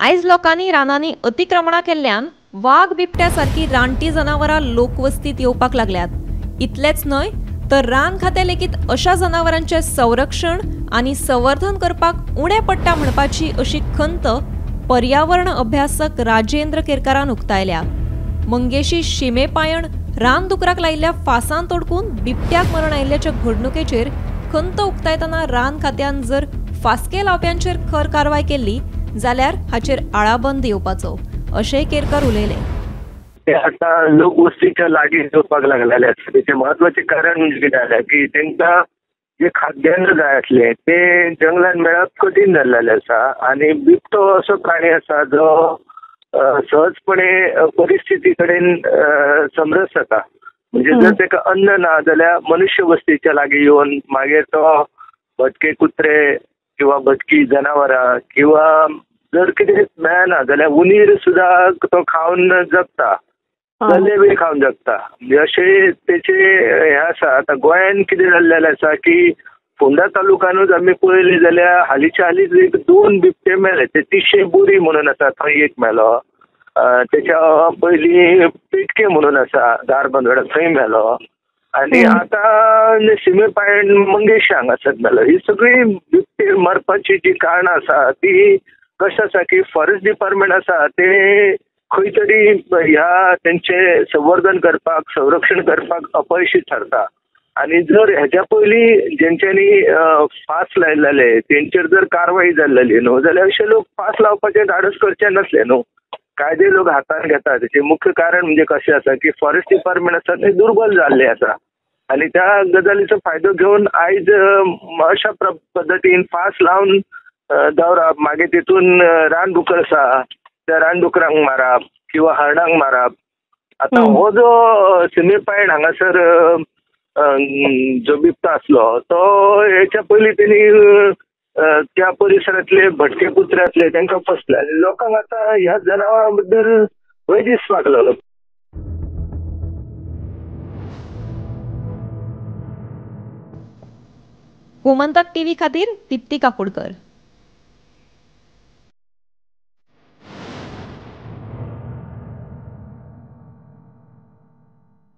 आयज लोकांनी रानांनी अतिक्रमणां केल्ल्यान वाग बिबट्या सारकी रानटी जनावरां लोकवस्तीत येवपाक लागल्यात. इतलेंच न्हय तर रान खातें लेगीत अशा जनावरांचें संरक्षण आनी संवर्धन करपाक उणें पडटा म्हणपाची अशी खंत पर्यावरण अभ्यासक राजेंद्र केरकारान उक्तायल्या. मंगेशी शिमेपायण रानदुकराक लायिल्ल्या फासान तोडकून बिबट्याक मरण आयिल्ल्याच्या घडणुकेचेर खंत उक्तायतना रान खात्यान जर फास्के लावप्यांचेर खर कारवाय केल्ली जाल्यार हाचेर आळाबंद येवपाचो अशेंय केरकर उलयले. ते आतां लोकवस्तीच्या लागीं येवपाक लागलेले आसा. तेचें म्हत्वाचें कारण म्हणजे कितें जालें की तांकां जे खाद्यान्न जाय आसलें तें जंगलान मेळप कठीण जाल्लेलें आसा आनी बिबटो असो प्राणी आसा जो सहजपणे परिस्थिती कडेन समरस जाता. म्हणजे जर ताका अन्न ना जाल्यार मनुष्य वस्तीच्या लागीं येवन मागीर तो भटके कुत्रे किंवा भटकी जनावरां किंवा जर कितें मेळना जाल्यार उंदीर सुद्दां तो खावन जगता, गल्ले बी खावन जगता. म्हणजे अशें तेचे हें आसा. आतां गोंयान कितें जाल्लेलें आसा की फोंडा तालुकानूच आमी पळयलें जाल्यार हालींच्या हालींच एक 2 बिबटे मेले. ते तिशे बोरी म्हणून आसा थंय एक मेलो, तेच्या पयलीं पेटके म्हणून आसा धारबांदोडा थंय मेलो आनी आतां शिमेपायण मंगेशी हांगासर मेलो. ही सगळीं बिबटे मरपाची जी कारणां आसा ती कशें आसा की फॉरेस्ट डिपार्टमेंट आसा ते खंय तरी ह्या तेंचें संवर्धन करपाक संरक्षण करपाक अपयशी थारता. आनी जर हेच्या पयलीं जेंच्यांनी फास लायलेले तेंचेर जर कारवाय जाल्लेली न्हू जाल्यार अशे लोक फास लावपाचें धाडस करचे नासले न्हू. कायदे लोक हातान घेतात. तेचें मुख्य कारण म्हणजे कशें आसा की फॉरेस्ट डिपार्टमेंट आसा तें दुर्बल जाल्लें आसा आनी त्या गजालीचो फायदो घेवन आयज अशा पद्दतीन फास लावन दवरप, मागीर तितून रानदुकर आसा त्या रानदुकरांक मारप किंवा हरणांक मारप. आतां हो जो सिमेपायण हांगासर जो बिबटो आसलो तो हेच्या पयलीं तेणी त्या परिसरांतले भटके कुत्रे आसले तांकां फसले आनी लोकांक आतां ह्या जनावरां बद्दल भंय दिसपाक लागलो. गोमंतक टीव्ही खातीर दीप्ती काकोडकर.